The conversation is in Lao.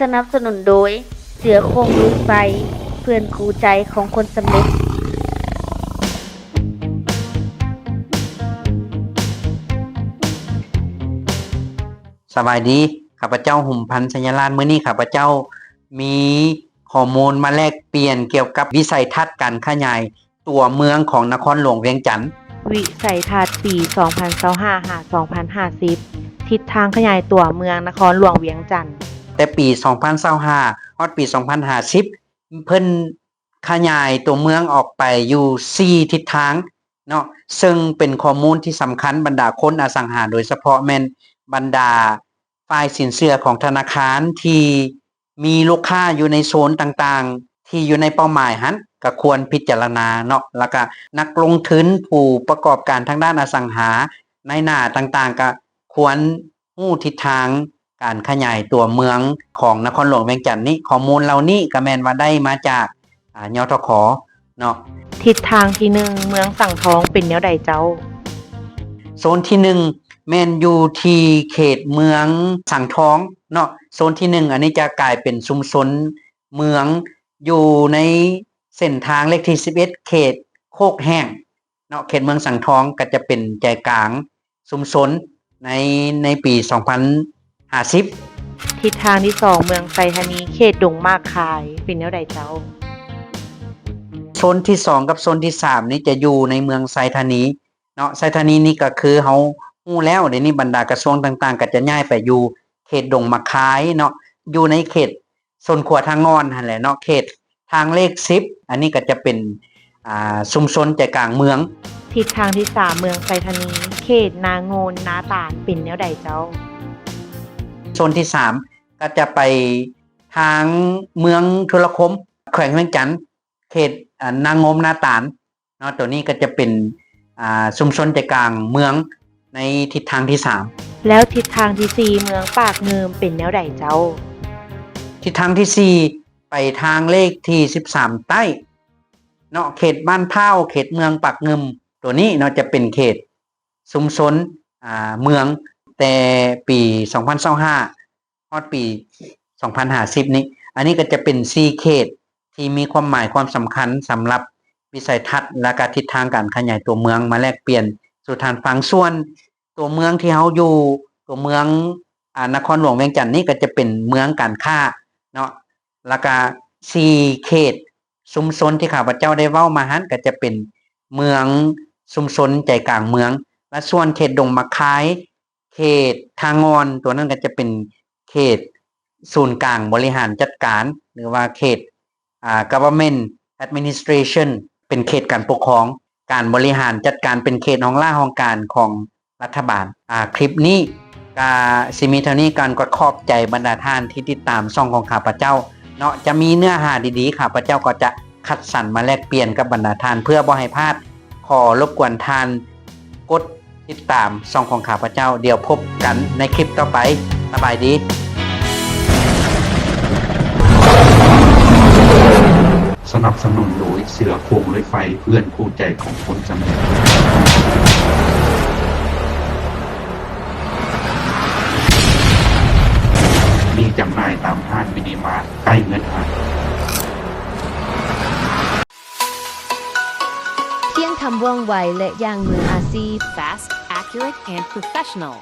ສະໜັບສະໜູນໂດຍ ເສືອໂຄ່ງລຸຍໄຟ ເພື່ອນຄູ່ໃຈຂອງຄົນສຳເລັດ. ສະບາຍດີ, ຂ້າພະເຈົ້າ ຫຸມພັນ ໄຊຍະລາດ. ມື້ນີ້ຂ້າພະເຈົ້າມີຂໍ້ມູນມາແລກປ່ຽນກ່ຽວກັບວິໄສທັດການຂະຫຍາຍຕົວເມືອງຂອງນະຄອນຫຼວງວຽງຈັນ. ວິໄສທັດປີສອງພັນຊາວຫ້າ ຫາ ສອງພັນຫ້າສິບ ທິດທາງຂະຫຍາຍຕົວເມືອງນະຄອນຫຼວງວຽງຈັນ. ແຕ່ປີສອງພັນຊາວຫ້າ ຮອດປີສອງພັນຫ້າສິບ ເພິ່ນຂະຫຍາຍຕົວເມືອງອອກໄປຢູ່ສີ່ທິດທາງເນາະ, ເຊິ່ງເປັນຂໍ້ມູນທີ່ສຳຄັນ ບັນດາຄົນອະສັງຫາ ໂດຍສະເພາະແມ່ນບັນດາ ຝ່າຍສິນເຊື່ອຂອງທະນາຄານທີ່ມີລູກຄ້າຢູ່ໃນໂຊນຕ່າງໆ ທີ່ຢູ່ໃນເປົ້າໝາຍຫັ້ນ ກໍຄວນພິຈາລະນາເນາະ. ແລ້ວກະນັກລົງທຶນ, ຜູ້ປະກອບການທາງດ້ານອະສັງຫາ, ນາຍໜ້າຕ່າງໆ ກໍຄວນຮູ້ທິດທາງການຂະຫຍາຍຕົວເມືອງຂອງນະຄອນຫຼວງວຽງຈັນນີ້. ຂໍ້ມູນເຫຼົ່ານີ້ກໍແມ່ນວ່າໄດ້ມາຈາກ ອາ ຍທຂ ເນາະ. ທິດທາງທີໜຶ່ງ ເມືອງສັງທອງເປັນແນວໃດເຈົ້າ? ໂຊນທີໜຶ່ງ ແມ່ນຢູ່ທີ່ເຂດເມືອງສັງທອງເນາະ. ໂຊນທີໜຶ່ງ ອັນນີ້ຈະກາຍເປັນຊຸມຊົນເມືອງ ຢູ່ໃນເສັ້ນທາງເລກທີສິບເອັດ ເຂດໂຄກແຫ້ງເນາະ. ເຂດເມືອງສັງທອງກໍຈະເປັນໃຈກາງ ຊຸມຊົນໃນ ໃນປີສອງພັນຫ້າສິບ. ທິດທາງທີສອງ ເມືອງໄຊທານີ ເຂດດົງໝາກຄາຍ ເປັນແນວໃດເຈົ້າ? ໂຊນທີສອງກັບໂຊນທີສາມນີ້ຈະຢູ່ໃນເມືອງໄຊທານີເນາະ. ໄຊທານີນີ້ກໍຄືເຮົາຮູ້ແລ້ວ ດຽວນີ້ບັນດາກະຊວງຕ່າງໆ ກໍຈະຍ້າຍໄປຢູ່ເຂດດົງໝາກຄາຍເນາະ, ຢູ່ໃນເຂດ ໂຊນຂົວທາງງອນຫັ້ນແຫຼະເນາະ, ເຂດທາງເລກສິບ ອັນນີ້ກໍຈະເປັນ ອ່າ ຊຸມຊົນໃຈກາງເມືອງ. ທິດທາງທີສາມ ເມືອງໄຊທານີ ເຂດນາໂງນ ນາຕານ ເປັນແນວໃດເຈົ້າ? ໂຊນທີສາມ ກໍຈະໄປທາງເມືອງທຸລະຄົມ ແຂວງວຽງຈັນ ເຂດ ອ່າ ນາໂງມ ນາຕານ ເນາະ. ໂຕນີ້ກໍຈະເປັນ ອ່າ ຊຸມຊົນໃຈກາງເມືອງໃນທິດທາງທີສາມ. ແລ້ວທິດທາງທີສີ່ ເມືອງປາກງື່ມ ເປັນແນວໃດເຈົ້າ? ທິດທາງທີສີ່ ໄປທາງເລກທີສິບສາມໃຕ້ເນາະ, ເຂດບ້ານພ້າວ ເຂດເມືອງປາກງື່ມ ໂຕນີ້ເນາະ ຈະເປັນເຂດຊຸມຊົນ ອ່າ ເມືອງ ແຕ່ປີສອງພັນຊາວຫ້າ ຮອດປີສອງພັນຫ້າສິບນີ້. ອັນນີ້ກໍຈະເປັນສີ່ເຂດທີ່ມີຄວາມໝາຍຄວາມສຳຄັນສຳລັບວິໄສທັດ ແລະກະທິດທາງການຂະຫຍາຍຕົວເມືອງ ມາແລກປ່ຽນສູ່ທ່ານຟັງ. ສ່ວນຕົວເມືອງທີ່ເຮົາຢູ່ ຕົວເມືອງ ອາ ນະຄອນຫຼວງວຽງຈັນນີ້ ກໍຈະເປັນເມືອງການຄ້າເນາະ, ແລະກະສີ່ເຂດຊຸມຊົນທີ່ຂ້າພະເຈົ້າໄດ້ເວົ້າມາຫັ້ນ ກໍຈະເປັນເມືອງ ຊຸມຊົນໃຈກາງເມືອງ ແລະສ່ວນເຂດດົງໝາກຄາຍ ເຂດທ່າງ່ອນ ຕົວນັ້ນກໍຈະເປັນເຂດສູນກາງບໍລິຫານຈັດການ ຫຼືວ່າເຂດ ອ່າ Government Administration ເປັນເຂດການປົກຄອງ, ການບໍລິຫານຈັດການ ເປັນເຂດຫ້ອງລ້າຫ້ອງການຂອງລັດຖະບານ. ອ່າ ຄລິບນີ້ກະຊິມີເທົ່ານີ້ກ່ອນ, ກໍຂອບໃຈບັນດາທ່ານທີ່ຕິດຕາມຊ່ອງຂອງຂ້າພະເຈົ້າເນາະ. ຈະມີເນື້ອຫາດີໆ ຂ້າພະເຈົ້າກໍຈະຄັດສັນມາແລກປ່ຽນກັບບັນດາທ່ານ ເພື່ອບໍ່ໃຫ້ພາດ. ຂໍລົບກວນທ່ານກົດຕິດຕາມຊ່ອງຂອງຂ້າພະເຈົ້າ. ດຽວພົບກັນໃນຄລິບຕໍ່ໄປ. ສະບາຍດີ. ສະໜັບສະໜູນໂດຍ ເສືອໂຄ່ງເລື່ອຍໄຟ ເພື່ອນຄູ່ໃຈຂອງຄົນຈຳເປັນ. ມີຈຳໜ່າຍຕາມຮ້ານມິນິມາດໃກ້ເງືອນຫາ. ພຽງທຳວ່ອງໄວ ແລະ ຢ່າງມືອາຊີບ. Fast, accurate, and professional.